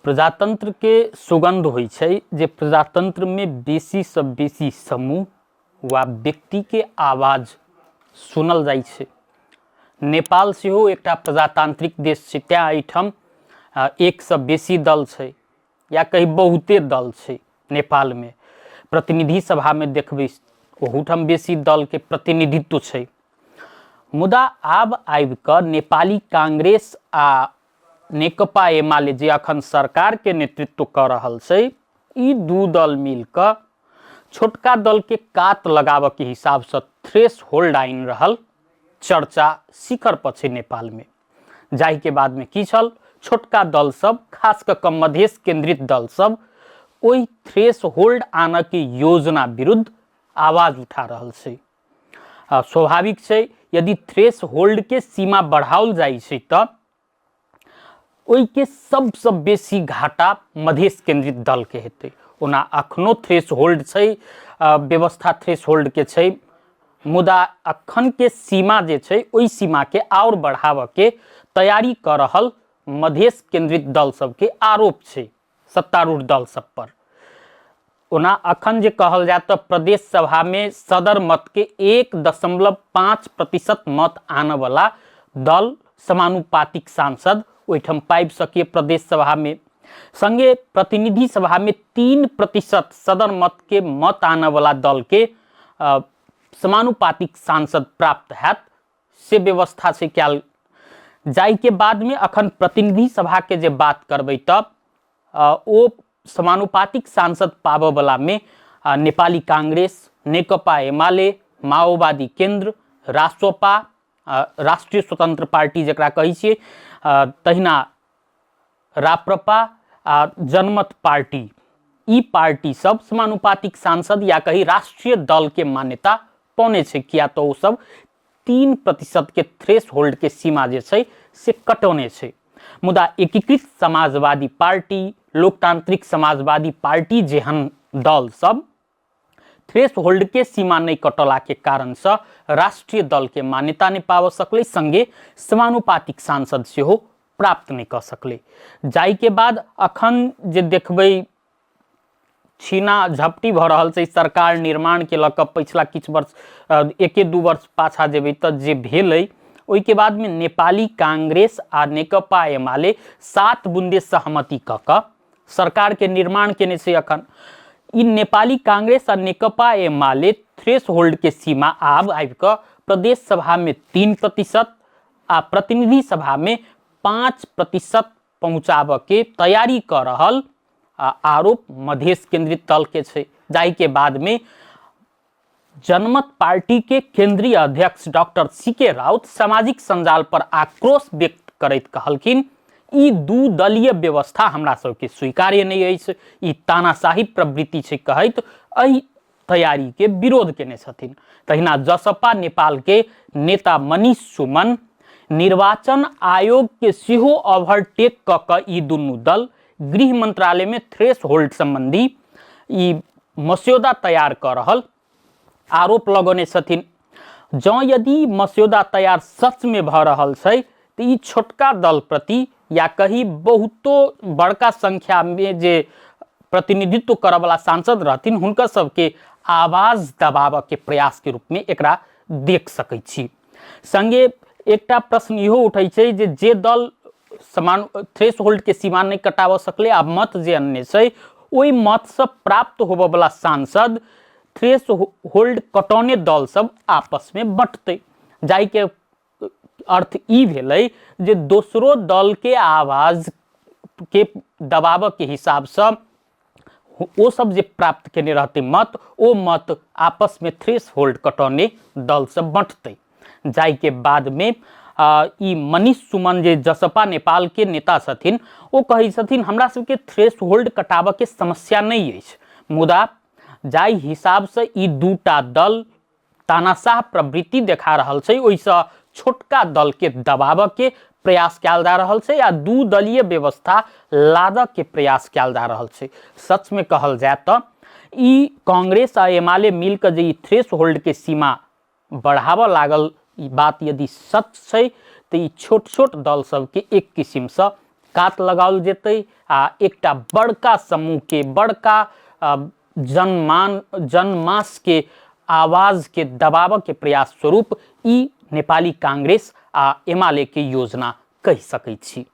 प्रजातंत्रके सुगन्ध होइ छै जे प्रजातंत्रमे बेसीसँ बेसी समूह वा व्यक्तिके आवाज सुनल जाइ छै। नेपाल सेहो एकटा प्रजातांत्रिक देश छै, तेँ एहिठाम एकसँ बेसी दल छै या कही बहुते दल छै। नेपालमे प्रतिनिधि सभामे देखबै ओहूठाम बेसी दलके प्रतिनिधित्व छै। मुदा आब आबि कऽ नेपाली कांग्रेस आ नेकपा एमाले जे अखन सरकारके नेतृत्व कऽ रहल छै, ई दू दल मिल कऽ छोटका दलके कात लगाबऽके हिसाबसँ थ्रेस होल्ड आनि रहल चर्चा शिखर पर छै नेपालमे। जाहिके बादमे की छल, छोटका दल सब खास कऽ कऽ मधेश केंद्रित दल सब ओहि थ्रेस होल्ड आनऽके योजना विरुद्ध आवाज उठा रहल छै। स्वाभाविक छै, यदि थ्रेस होल्डके सीमा बढ़ाओल जाइ छै तऽ ओहिके सबसँ बेसी घाटा मधेश केंद्रित दलके हेतै। ओना अखनो थ्रेस होल्ड छै, व्यवस्था थ्रेस होल्डके छै, मुदा अखनके सीमा जे छै ओहि सीमाके आओर बढ़ाबऽके तैयारी कऽ रहल मधेश केंद्रित दल सबके आरोप छै सत्तारूढ़ दल सब पर। ओना अखन जे कहल जाय तऽ प्रदेश सभामे सदर मतके 1.5% मत आनऽवला दल समानुपातिक सांसद ओहिठाम पाबि सकिए प्रदेश सभामे। संगे प्रतिनिधि सभामे 3% सदर मतके मत आनऽवला दलके समानुपातिक सांसद प्राप्त हैत, से व्यवस्था छै कयल। जाहिके बादमे अखन प्रतिनिधि सभाके जे बात करबै तऽ ओ समानुपातिक सांसद पाबऽवलामे नेपाली कांग्रेस, नेकपा एमाले, माओवादी केन्द्र, रासोपा, राष्ट्रिय स्वतंत्र पार्टी जकरा कहै छियै, तहिना राप्रपा आ जनमत पार्टी, ई पार्टी सब समानुपातिक सांसद या कही राष्ट्रीय दलके मान्यता पौने छै, किया तऽ ओ सब 3% के थ्रेस होल्ड के सीमा जे छै से कटौने छै। मुदा एकीकृत समाजवादी पार्टी, लोकतांत्रिक समाजवादी पार्टी जेहन दल सब थ्रेस होल्ड के सीमा नहि कटला के कारण से राष्ट्रीय दल के मान्यता नहि पाबऽ सकलै, संगे समानुपातिक सांसद सेहो प्राप्त नहि कऽ सकलै। जाहिके बाद अखन जे देखबै छीना झपटी भऽ रहल छै सरकार निर्माणके लऽ कऽ। पछिला किछु वर्ष, एके दू वर्ष पाछाँ जेबै तऽ जे भेलै ओहिके बादमे नेपाली कांग्रेस आ नेकपा एमाले 7 बुंदे सहमति कऽ कऽ सरकारके निर्माण केने छै। अखन ई नेपाली कांग्रेस आ नेकपा एमाले थ्रेस होल्डके सीमा आब आबि कऽ प्रदेश सभामे 3% आ प्रतिनिधि सभामे 5% पहुँचाबऽके तैयारी कऽ रहल आरोप मधेश केंद्रित दलके छै। जाहिके बादमे जनमत पार्टी के केंद्रीय अध्यक्ष डॉक्टर सी के राउत सामाजिक संजाल पर आक्रोश व्यक्त करैत कहलखिन, ई दू दलीय व्यवस्था हमरा सबके स्वीकार्य नहि अछि, ई तानाशाही प्रवृत्ति छै, कहैत एहि तैयारी के विरोध केने छथिन। तहिना जसपा नेपाल के नेता मनीष सुमन निर्वाचन आयोग के सेहो ओवरटेक कऽ कऽ ई दुनू दल गृह मंत्रालय में थ्रेस होल्ड संबंधी ई मस्यौदा तैयार कऽ रहल आरोप लगौने छथिन। जँ यदि मस्यौदा तैयार सचमे भऽ रहल छै तऽ ई छोटका दल प्रति या कही बहुतो बड़का संख्यामे जे प्रतिनिधित्व करऽवला सांसद रहथिन हुनकर सबके आवाज दबाबऽके प्रयासके रूपमे एकरा देख सकै छी। संगे एकटा प्रश्न इहो उठै छै जे जे दल समान थ्रेस होल्डके सीमा नहि कटाबऽ सकलै आ मत जे अनने छै ओहि मतसँ प्राप्त होबऽवला सांसद थ्रेस होल्ड कटौने दल सब आपसमे बँटतै, जाहिके अर्थ ई भेलै जे दोसरो दलके आवाजके दबाबऽके हिसाबसँ ओ सब जे प्राप्त केने रहतै मत, ओ मत आपसमे थ्रेस होल्ड कटौने दल सब बँटतै। जाहिके बादमे ई मनीष सुमन जे जसपा नेपालके नेता छथिन ओ कहै छथिन हमरा सबके थ्रेस होल्ड कटाबऽके समस्या नहि अछि, मुदा जाहि हिसाबसँ ई दूटा दल तानाशाह प्रवृत्ति देखा रहल छै ओहिसँ छोटका दलके दबाबऽके प्रयास कयल जा रहल छै आ दू दलीय व्यवस्था लादऽके प्रयास कयल जा रहल छै। सचमे कहल जाय तऽ ई कांग्रेस आ एमाले मिलकऽ जे ई थ्रेस होल्डके सीमा बढ़ाबऽ लागल, ई बात यदि सच छै तऽ ई छोट छोट दल सबके एक किसिमसँ कात लगाओल जेतै आ एकटा बड़का समूहके, बड़का जनमासके आवाजके दबाबऽके प्रयास स्वरूप ई नेपाली कांग्रेस आ एमाले के योजना कहि सकै छी।